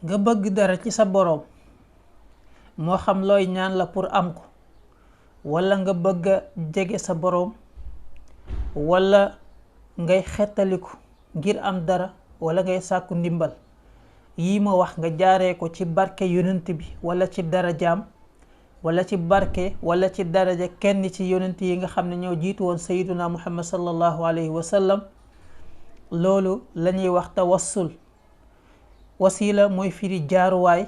nga bëgg dara ci sa boroom moo xam looy ñaan la pour am ko wala nga bëgg a jege sa boroom wala ngay xettaliku ngir am dara wala ngay sàkku ndimbal yii ma wax nga jaaree ko ci barke yonent bi wala ci darajaam wala ci barke wala ci daraja kenn ci yonent yi nga xam ne ñoo jiitu woon sayyiduna muhammad sallallahu alayhi wa sallam loolu la ñuy wax tawassul. wasila mooy firi jaaruwaay,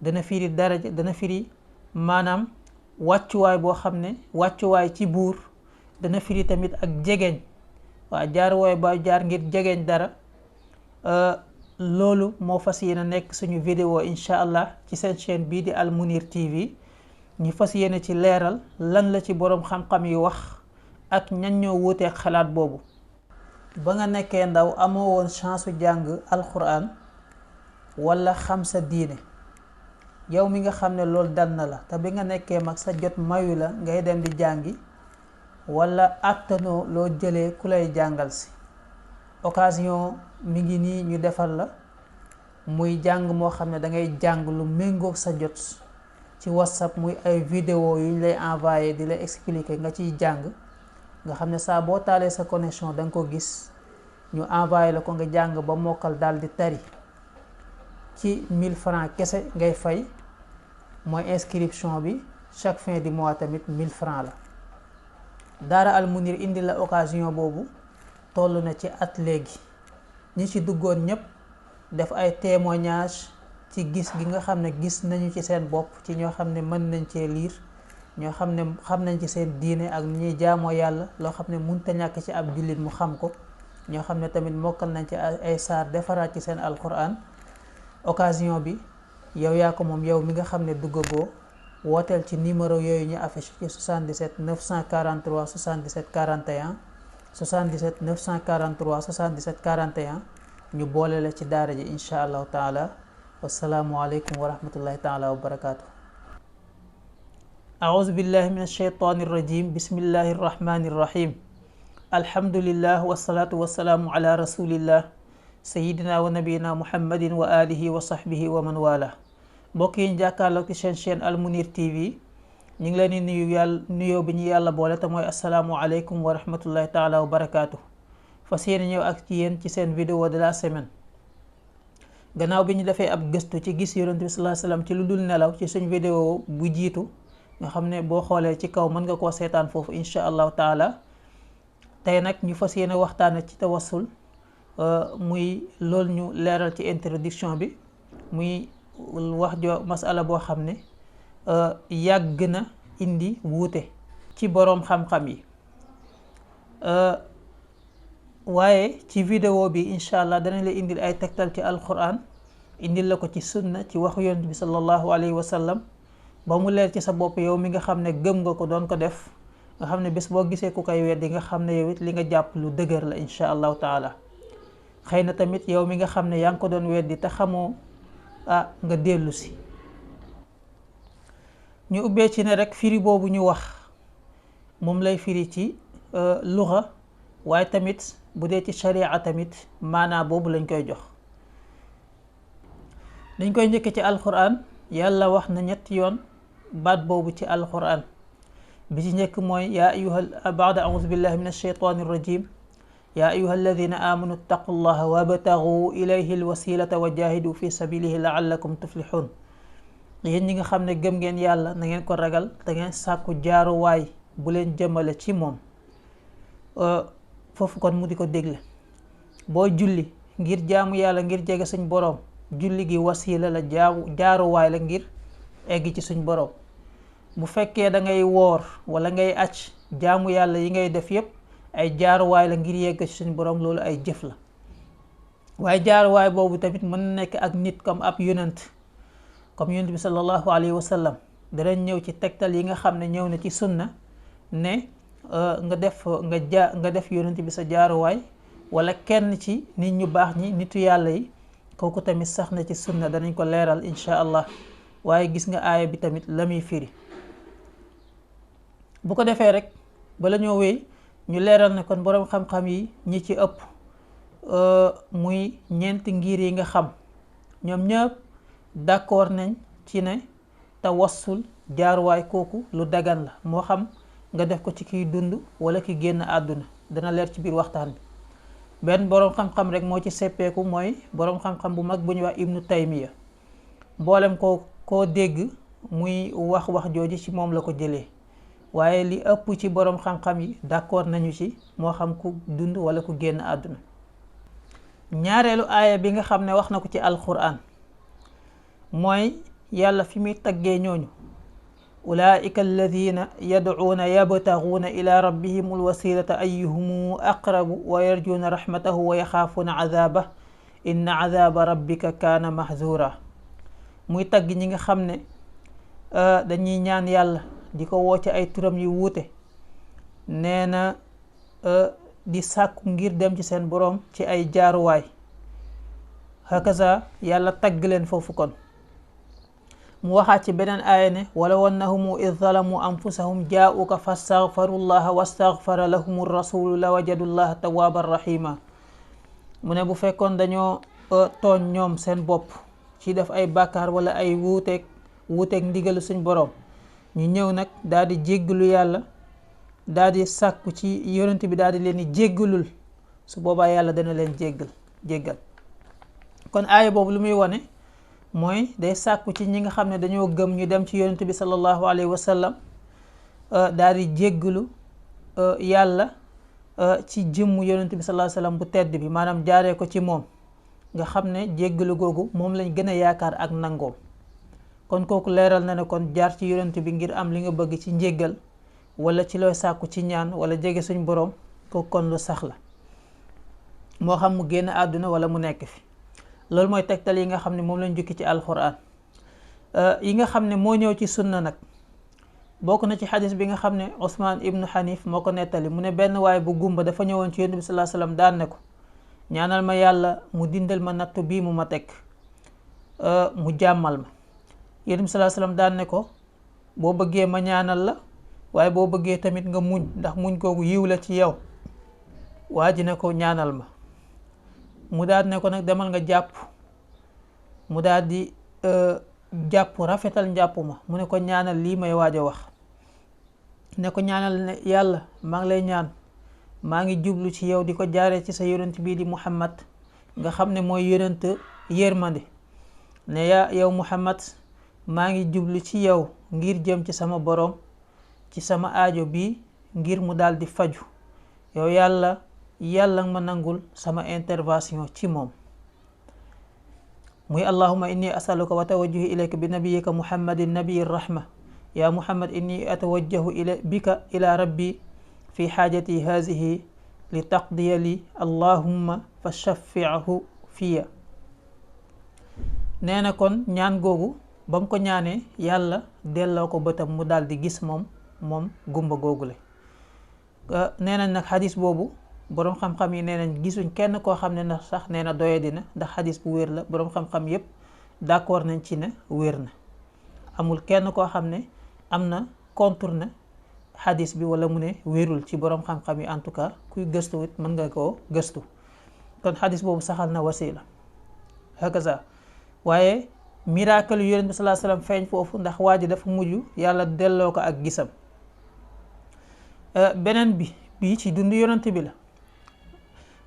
dana firi daraja, dana firi maanaam wàccuwaay boo xam ne wàccuwaay ci buur, dana firi tamit ak jegeñ. waa jaaruwaay ba jaar ngir jegeñ dara. loolu moo fas yéene nekk suñu vidéo incha allah ci seen chaîne bii di Al Mounir TV. ñu fas yéene ci leeral lan la ci boroom xam-xam yi wax ak ñan ñoo wuuteeg xalaat boobu. ba nga nekkee ndaw amoo woon chance jàng alquran wala xam sa diine, yow mi nga xam ne loolu dal na la te bi nga nekkee mag sa jot mayu la ngay dem di jàngi wala àttanoo loo jëlee ku lay jàngal si, occasion mi ngi nii ñu defal la muy jàng moo xam ne dangay jàng lu méngoog sa jot ci WhatsApp, muy ay vidéo yu ñu lay envoyé di la expliquer nga ciy jàng, nga xam ne saa boo taalee sa connexion da nga ko gis ñu envoyé la ko nga jàng ba mokkal daal di tari. ci 1000 francs kese ngay fay, mooy inscription bi, chaque fin du mois tamit 1000 francs la. Daara Al Mounir indi la occasion boobu toll na ci at léegi. ñi ci duggoon ñëpp def ay témoignage ci gis gi nga xam ne gis nañu ci seen bopp, ci ñoo xam ne mën nañ cee liir, ñoo xam ne xam nañ ci seen diine ak ñuy jaamoo yàlla loo xam ne mënut a ñàkk ci ab jullit mu xam ko, ñoo xam ne tamit mokkal nañ ci ay saar defaraat ci seen alquran. occasion bi yow yaa ko moom, yow mi nga xam ne duggagoo wooteel ci numéro yooyu ñu affiché ci 77 943 77 41 77 943 77 41 ñu boole la ci daara ji incha allahu taala. wassalaamu aleykum wa rahmatullahi taala wa barakaatu. aouzu billahi min alsheytaani irrajim. bismillahi irrahmani irrahim. alhamdulillah wasalaatu wasalaamu ala rasulillah sayidina wa nabiyina muhammadin wa alihi wa sahbihi wa man wala. mbokk yi ñu jàkkaarloog ci seen chaîne Al Mounir TV, ñu ngi leen di nuyu yàlla nuyoo bi ñu yàlla boole te mooy asalaamu aleykum wa rahmatullahi taala wa barakaatu. fas yéene ñëw ak ci yéen ci seen vidéo de la semaine. gannaaw bi ñu defee ab gëstu ci gis yonent bi sallallahu alayhi wasallam ci lu dul nelaw ci suñ vidéo bu jiitu, nga xam ne boo xoolee ci kaw mën nga koo seetaan foofu incha allahu taala. tey nag ñu fas yéene waxtaane ci tawassul, muy loolu ñu leeral ci introduction bi, muy wax jo masala boo xam ne yàgg na indi wuute ci boroom xam-xam yi. waaye ci vidéo bi incha allah danañ la indil ay tegtal ci alquran, indil la ko ci sunna ci waxu yonent bi sallallahu alayhi wa sallam, ba mu leer ci sa bopp yow mi nga xam ne gëm nga ko doon ko def, nga xam ne bés boo gisee ku koy weddi nga xam ne yow it li nga jàpp lu dëgër la incha allahu taala. xëy na tamit yow mi nga xam ne yaa ngi ko doon weddi te xamoo nga dellu si. ñu ubbee ci ne rek firi boobu ñu wax moom lay firi ci luxa, waaye tamit bu dee ci sharia tamit maanaa boobu lañ koy jox. dañ koy njëkk ci alquran. yàlla wax na ñetti yoon baat boobu ci alquran. bi ci njëkk mooy yaa ayuha baada auzu billahi min alsheytani irrajim yaa ayuha alladina amanu ittaqu llaha wabtagu ilayhi alwasilata wa jahidu fi sabilihi laallakum tuflixun. yéen ñi nga xam ne gëm ngeen yàlla na ngeen ko ragal te ngeen sàkku jaaruwaay bu leen jëmale ci moom. foofu kon mu di ko dégle boo julli ngir jaamu yàlla ngir jege suñ boroom, julli gi wasila la, jaaruwaay la ngir egg ci suñ boroom. bu fekkee da ngay woor wala ngay acc, jaamu yàlla yi ngay def yépp ay jaaruwaay la ngir yegg ci suñ boroom, loolu ay jëf la. waaye jaaruwaay boobu tamit mën na nekk ak nit comme ab yonent, comme yonent bi sallallahu alayhi wa sallam. danañ ñëw ci tegtal yi nga xam ne ñëw na ci sunna ne nga def yonent bi sa jaaruwaay, wala kenn ci nit ñu baax ñi, nitu yàlla yi, kooku tamit sax na ci sunna, danañ ko leeral incha allah. waaye gis nga aaya bi tamit la muy firi. bu ko defee rek bala ñoo wéy ñu leeral ne kon boroom xam-xam yi ñi ci ëpp muy ñeenti ngir yi nga xam, ñoom ñëpp d'accord nañ ci ne tawassul jaaruwaay kooku lu dagan la, moo xam nga def ko ci kiy dund wala ki génn àdduna, dana leer ci biir waxtaan bi. benn boroom xam-xam rek moo ci seppeeku, mooy boroom xam-xam bu mag bu ñuy wax Ibnu Taymiya. mboolem koo dégg muy wax jooju ci moom la ko jëlee, waaye li ëpp ci boroom xam-xam yi d'accord nañu ci, moo xam ku dund wala ku génn àdduna. ñaareelu aaya bi nga xam ne wax na ko ci alquran mooy yàlla fi muy taggee ñooñu ulaika alladina yadcuuna yabtaguuna ila rabbihim alwasilata ayyuhum aqrabu wa yarjuuna rahmatahu wa yaxaafuuna cadaabah inna cadaaba rabbika kaana mahzura. muy tagg ñi nga xam ne dañuy ñaan yàlla di ko woo ci ay turam yu wuute, nee na di sàkku ngir dem ci seen boroom ci ay jaaruwaay. hakaza yàlla tagg leen foofu. kon mu waxaat ci beneen aaya ne walaw annahum id zalamu anfusahum jaa'uka fastaghfaru llaha wastaghfara lahum rasulu la wajadu llaha tawwaban rahima. mu ne bu fekkoon dañoo tooñ ñoom seen bopp ci def ay bàkkaar wala ay wuuteeg ndigalu suñ boroom, ñu ñëw nag daal di jéggalu yàlla, daal di sàkku ci yonent bi daal di leen di jéggalul, su boobaa yàlla dana leen jéggal. kon aaya boobu lu muy wane mooy day sàkku ci ñi nga xam ne dañoo gëm ñu dem ci yonent bi sallallahu alayhi wa sallam daal di jéggalu yàlla ci jëmmu yonent bi sallallahu alayhi wa sallam bu tedd bi, maanaam jaaree ko ci moom, nga xam ne jéggalu googu moom lañ gën a yaakaar ak nangoom. kon kooku leeral na ne kon jaar ci yonent bi ngir am li nga bëgg ci njéggal wala ci looy sàkku ci ñaan wala jege suñ boroom, kooku kon lu sax la, moo xam mu génn àdduna wala mu nekk fi. loolu mooy tegtal yi nga xam ne moom lañ jukki ci alquran. yi nga xam ne moo ñëw ci sunna nag bokk na ci xadis bi nga xam ne Usmaan ibnu Xanif moo ko nettali. mu ne benn waay bu gumba dafa ñëwoon ci yonent bi sallallahu alayhi wasallam daan ne ko ñaanal ma yàlla mu dindal ma nattu bii mu ma teg, mu jàmmal ma. yonent bi sallallahu alayhi wasallam daan ne ko boo bëggee ma ñaanal la, waaye boo bëggee tamit nga muñ, ndax muñ kooku yiw la ci yow. waa ji ne ko ñaanal ma. mu daal ne ko nag demal nga jàpp. mu daal di jàpp, rafetal njàpp ma. mu ne ko ñaanal lii may waaj a wax. ne ko ñaanal ne yàlla maa ngi lay ñaan, maa ngi jublu ci yow di ko jaaree ci sa yonent bii di Muhammad, nga xam ne mooy yonent yërmande. ne yow Muhammad, maa ngi jublu ci yow ngir jëm ci sama boroom ci sama aajo bi ngir mu daal di faju. yow yàlla ma nangul sama intervention ci moom. muy allahumma inni asaluka wa tawajjahu ilayka bi nabiyika muhammadin nabiyi rahma ya muhammad inni atawajjahu bika ila rabbi fi xaajati hazihi li taqdiya li allahumma fa shaffi'hu fiya. nee na kon ñaan googu ba mu ko ñaanee yàlla delloo ko bëtam mu daal di gis moom gumba googule. nee nañ nag xadis boobu boroom xam-xam yi nee nañ gisuñ kenn koo xam ne na sax nee na doye dina, ndax xadis bu wér la. boroom xam-xam yépp d'accord nañ ci ne wér na, amul kenn koo xam ne am na contre na xadis bi wala mu ne wérul ci boroom xam-xam yi. en tout cas kuy gëstu it mën nga koo gëstu. kon xadis boobu saxal na wasila hakaza. waaye miracle yu yonent bi sallallahu alayhi wasallam feeñ foofu ndax waa ji dafa mujj yàlla delloo ko ak gisam. beneen bi ci dund yonent bi la,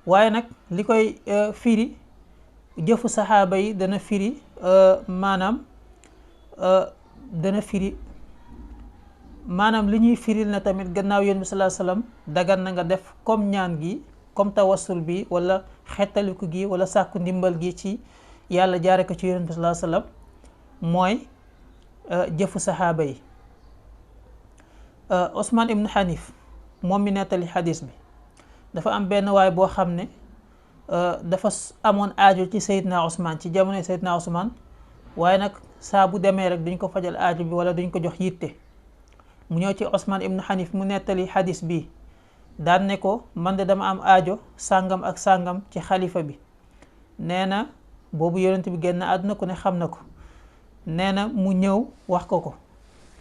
waaye nag li koy firi jëfu saxaaba yi dana firi maanaam li ñuy firil na tamit gannaaw yonent bi sallallahu alayhi wasallam dagan na nga def comme ñaan gi, comme tawassul bi wala xettaliku gi wala sàkku ndimbal gi ci yàlla jaare ko ci yonent bi sallallahu alayhi wasallam, mooy jëfu saxaaba yi. Usmaan ibnu Xanif moom mi nettali xadis bi dafa am benn waay boo xam ne dafa amoon aajo ci Seydina Usmaan, ci jamonoy Seydina Usmaan, waaye nag saa bu demee rek duñ ko fajal aajo bi wala duñ ko jox yitte. mu ñëw ci Usmaan ibnu Xanif mu nettali xadis bi daan ne ko man de dama am aajo sàngam ak sàngam ci xalifa bi. nee na boobu yonent bi génn àdduna ku ne xam na ko. nee na mu ñëw wax ko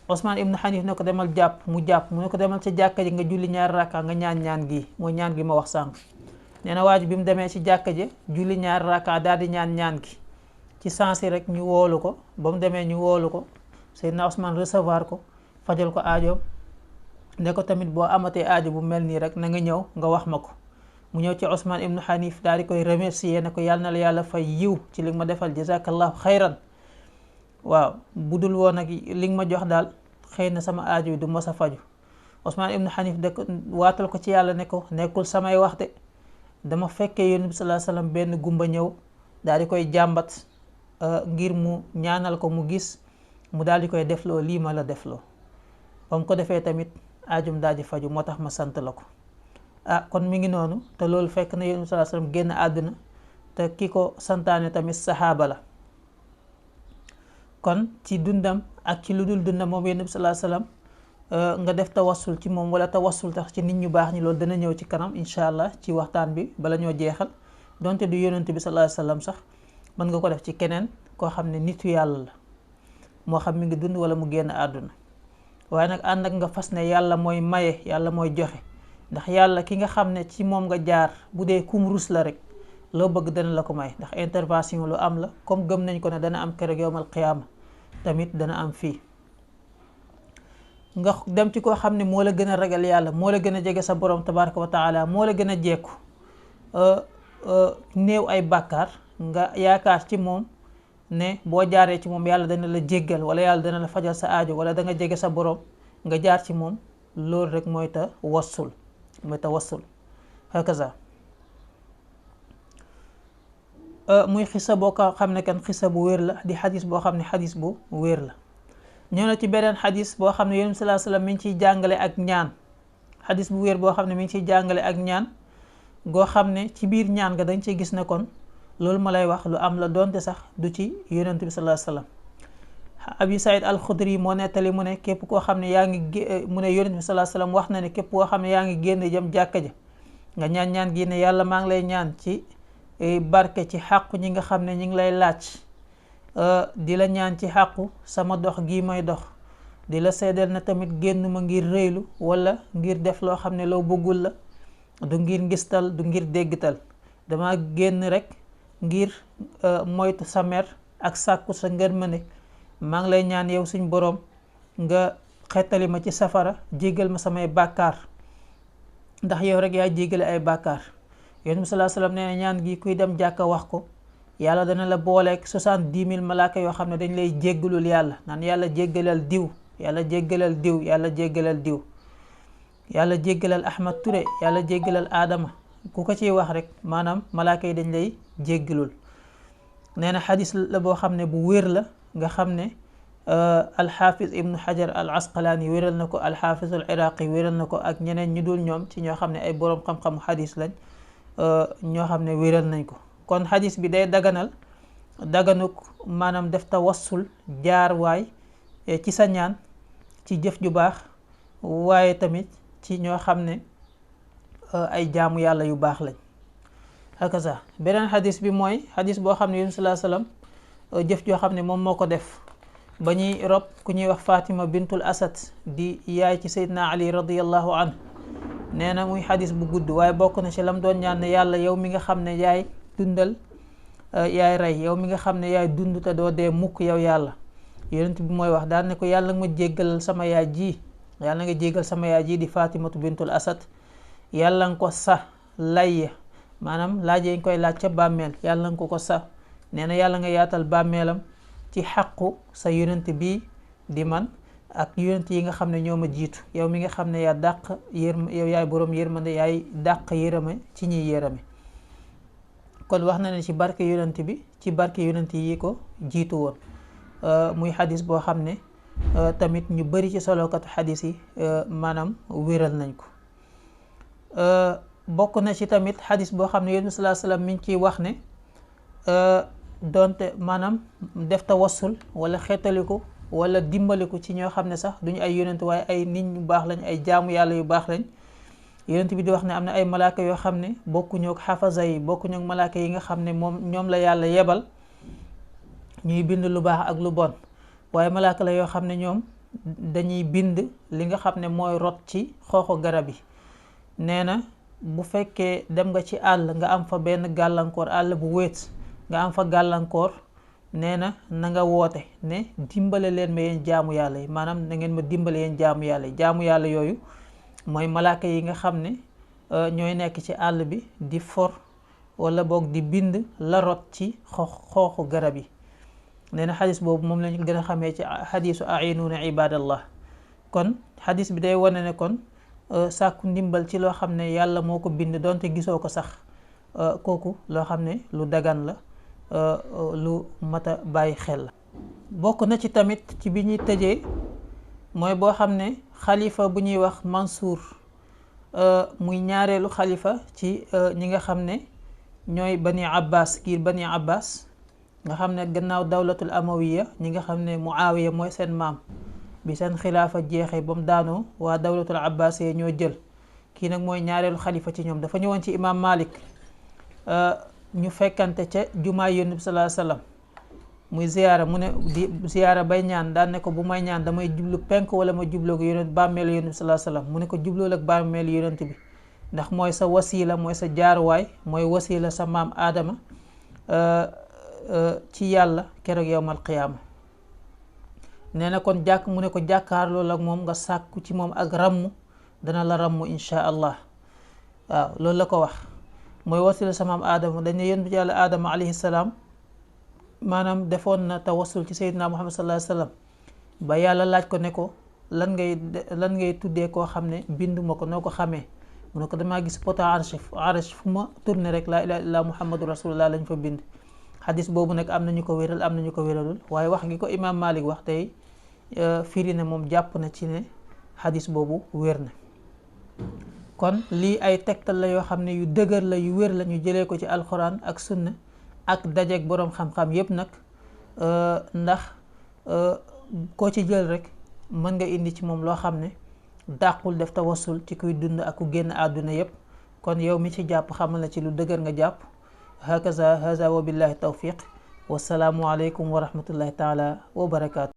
Usmaan ibnu Xanif ne ko demal jàpp. mu jàpp. mu ne ko demal ci jàkka ji nga julli ñaari rakka nga ñaan gi mooy ñaan gi ma wax sànq. nee na waaju bi mu demee ci jàkka ji julli ñaari rakka daal di ñaan gi ci sansi rek ñu woolu ko. ba mu demee ñu woolu ko, Seydina Ousmane recevoir ko, fajal ko aajoom, ne ko tamit boo amatee aajo bu mel nii rek na nga ñëw nga wax ma ko. mu ñëw ci Ousmane ibnu Hanif daal di koy remercier ne ko yàlla na la yàlla fay yiw ci li nga ma defal, jazakallahu xayran. waaw budul woon ak li nga ma jox daal xëy na sama aajo bi du mos a faju. Ousmane ibnu Hanif de ko waatal ko ci yàlla ne ko nekkul samay wax de, dama fekkee yonent bi sallallahu alayhi wasallam benn gumba ñëw daal di koy jàmbat ngir mu ñaanal ko mu gis, mu daal di koy defloo lii ma la defloo. ba mu ko defee tamit aajum daal di faju, moo tax ma sant la ko. kon mi ngi noonu, te loolu fekk na yonent bi sallallahu alayhi wasallam génn àdduna, te ki ko santaane tamit saxaaba la. kon ci dundam ak ci lu dul dundam moom yonent bi sallallahu alayhi wasallam nga def tawassul ci moom, wala tawassul tax ci nit ñu baax ñi, loolu dana ñëw ci kanam incha allah ci waxtaan bi bala ñoo jeexal. donte du yonent bi sallallahu alayhi wasallam sax mën nga ko def ci keneen koo xam ne nitu yàlla la, moo xam mi ngi dund wala mu génn àdduna. waaye nag ànd ak nga fas ne yàlla mooy maye, yàlla mooy joxe. ndax yàlla ki nga xam ne ci moom nga jaar, bu dee kum rus la rek loo bëgg dana la ko may, ndax intervention lu am la, comme gëm nañ ko ne dana am keroog yawmal qiyaama, tamit dana am fii. nga dem ci koo xam ne moo la gën a ragal yàlla, moo la gën a jege sa borom tabaraka wa taala, moo la gën a jekku, néew ay bàkkaar, nga yaakaar ci moom ne boo jaaree ci moom yàlla dana la jéggal, wala yàlla dana la fajal sa aajo, wala da nga jege sa borom nga jaar ci moom. loolu rek mooy tawassul, mooy tawassul. hakaza muy xisa boo ko xam ne kan xisa bu wér la, di xadis boo xam ne xadis bu wér la. ñëw na ci beneen xadis boo xam ne yonent bi sallallahu alayhi wasallam mi ngi ciy jàngale ak ñaan. xadis bu wér boo xam ne mi ngi ciy jàngale ak ñaan goo xam ne ci biir ñaan nga dañ ciy gis ne kon loolu ma lay wax lu am la, doonte sax du ci yonent bi sallallahu alayhi wasallam. Abi Saïd al-Khudri moo nettali mu ne képp koo xam ne yaa ngi mu ne yonent bi sallallahu alayhi wasallam wax na ne képp koo xam ne yaa ngi génn jëm jàkka ja nga ñaan gi ne yàlla maa ngi lay ñaan ci barke ci xàqu ñi nga xam ne ñi ngi lay laaj, di la ñaan ci xàqu sama dox gii may dox, di la seedeel na tamit génn ma ngir rëylu wala ngir def loo xam ne loo bëggul la, du ngir ngistal, du ngir déggtal, dama génn rek ngir moytu sa mer ak sàkku sa ngërmande. maa ngi lay ñaan yow suñ boroom nga xettali ma ci safara, jéggal ma samay bàkkaar, ndax yow rek yaa jéggale ay bàkkaar. yonent bi sallallahu alayhi wasallam nee na ñaan gi kuy dem jàkka wax ko, yàlla dana la booleeg 70,000 malaaka yoo xam ne dañ lay jéggalul yàlla, naan yàlla jéggalal diw, yàlla jéggalal diw, yàlla jéggalal diw, yàlla jéggalal Ahmad Touré, yàlla jéggalal Adama. ku ko ciy wax rek maanaam malaaka yi dañ lay jéggalul. nee na xadis la boo xam ne bu wér la, nga xam ne alxaafiz ibnu xajar al asqalaani wéral na ko, alxaafiz al iraqi wéral na ko, ak ñeneen ñu dul ñoom ci ñoo xam ne ay boroom xam-xamu xadis lañ, ñoo xam ne wéral nañ ko. kon xadis bi day daganuk maanaam def tawassul, jaar waay ci sa ñaan, ci jëf ju baax, waaye tamit ci ñoo xam ne ay jaamu yàlla yu baax lañ. hakaza beneen xadis bi mooy xadis boo xam ne yonent sallallahu alayhi wasallam jëf joo xam ne moom moo ko def ba ñuy rob ku ñuy wax Fatima bintul Asad di yaay ci Seydina Ali radiyallahu anhu. nee na muy xadis bu gudd, waaye bokk na ci lam doon ñaan ne yàlla yow mi nga xam ne yaay dundal, yaay rey, yow mi nga xam ne yaay dund te doo dee mukk yow yàlla. yonent bi mooy wax daan ne ko yàlla nga ma jéggal sama yaay ji, yàlla nga jéggal sama yaay ji di Fatimatu bintul Asad, yàlla nga ko sa lay, maanaam laaj yi ñu koy laaj ca bàmmeel, yàlla nga ko sa. nee na yàlla nga yaatal bàmmeelam ci xaqu sa yonent bi di man ak yonent yi nga xam ne ñoo ma jiitu, yow mi nga xam ne yaa dàq yow yaay boroom yërmande, yaay dàq yërëme ci ñiy yërëme. kon wax na ne ci barke yonent bi, ci barke yonent yi ko jiitu woon. muy xadis boo xam ne tamit ñu bari ci solokatu xadis yi maanaam wéral nañ ko. bokk na ci tamit xadis boo xam ne yonent bi sallallahu alayhi wasallam mi ngi ciy wax ne donte maanaam def tawassul wala xeetaliku wala dimbaliku ci ñoo xam ne sax duñu ay yonent waaye ay nit ñu baax lañ, ay jaamu yàlla yu baax lañ. yonent bi di wax ne am na ay malaaka yoo xam ne bokkuñu ak xafaza yi, bokkuñu ak malaaka yi nga xam ne ñoom la yàlla yebal ñuy bind lu baax ak lu bon, waaye malaaka la yoo xam ne ñoom dañuy bind li nga xam ne mooy rot ci xooxu garab yi. nee na bu fekkee dem nga ci àll nga am fa benn gàllankoor, àll bu wéet nga am fa gàllankoor, nee na nga woote ne dimbale leen ma yéen jaamu yàlla yi, maanaam na ngeen ma dimbale yéen jaamu yàlla yi. jaamu yàlla yooyu mooy malaaka yi nga xam ne ñooy nekk ci àll bi di for wala boog di bind la rot ci xooxu garab yi. nee na xadis boobu moom lañu gën a xamee ci xadisu ainuuna ibadallah. kon xadis bi day wane ne kon sàkku ndimbal ci loo xam ne yàlla moo ko bind donte gisoo ko sax, kooku loo xam ne lu dagan la, lu mata bàyyi xel la. bokk na ci tamit ci bi ñuy tëjee mooy boo xam ne xalifa bu ñuy wax Mansour muy ñaareelu xalifa ci ñi nga xam ne ñooy bani Abbas, kiir bani Abbas nga xam ne gannaaw dawlatul amawiya ñi nga xam ne Muawiya mooy seen maam, bi seen xilaafa jeexee ba mu daanoo waa dawlatul abbasiya ñoo jël, kii nag mooy ñaareelu xalifa ci ñoom. dafa ñëwoon ci imam Malik ñu fekkante ca jumaay yonent bi sallallahu alayhi wasallam muy ziyaara, mu ne di ziyaara bay ñaan daan ne ko bu may ñaan damay jublu penk wala ma jubloo ko yonent bàmmeelu yonent bi sallallahu alayhi wasallam. mu ne ko jublool ak bàmmeelu yonent bi ndax mooy sa wasila, mooy sa jaaruwaay, mooy wasila sa maam Aadama ci yàlla keroog yowmal qiyaama. nee na kon mu ne ko jàkkaarloo ak moom nga sàkku ci moom ak ramm, dana la ramm insha allah. waaw loolu la ko wax, mooy wasila sa maam Aadama. dañ ne yonent bi yàlla Aadama alayhi salaam maanaam defoon na tawassul ci sayyidina Muhammad sallallahu alayhi wasallam ba yàlla laaj ko ne ko lan ngay tuddee koo xam ne binduma ko, noo ko xamee. mu ne ko damaa gis pota arsh fu ma tourné rek laa ilaaha illallaah muhammadu rasulullah lañ fa bind. xadis boobu nag am nañu ko wéral, am nañu ko wéralul, waaye wax gi ko imam Malik wax tey firi ne moom jàpp na ci ne xadis boobu wér na. kon lii ay tegtal la yoo xam ne yu dëgër la, yu wér la, ñu jëlee ko ci alquran ak sunna ak dajeeg boroom xam-xam yépp nag, ndax koo ci jël rek mën nga indi ci moom loo xam ne dàqul def tawassul ci kuy dund ak ku génn àdduna yépp. kon yow mi ci jàpp xamal na ci lu dëgër nga jàpp. hakaza haza wa billahi tawfiq, wassalaamu aleykum wa rahmatullahi taala wa barakaatu.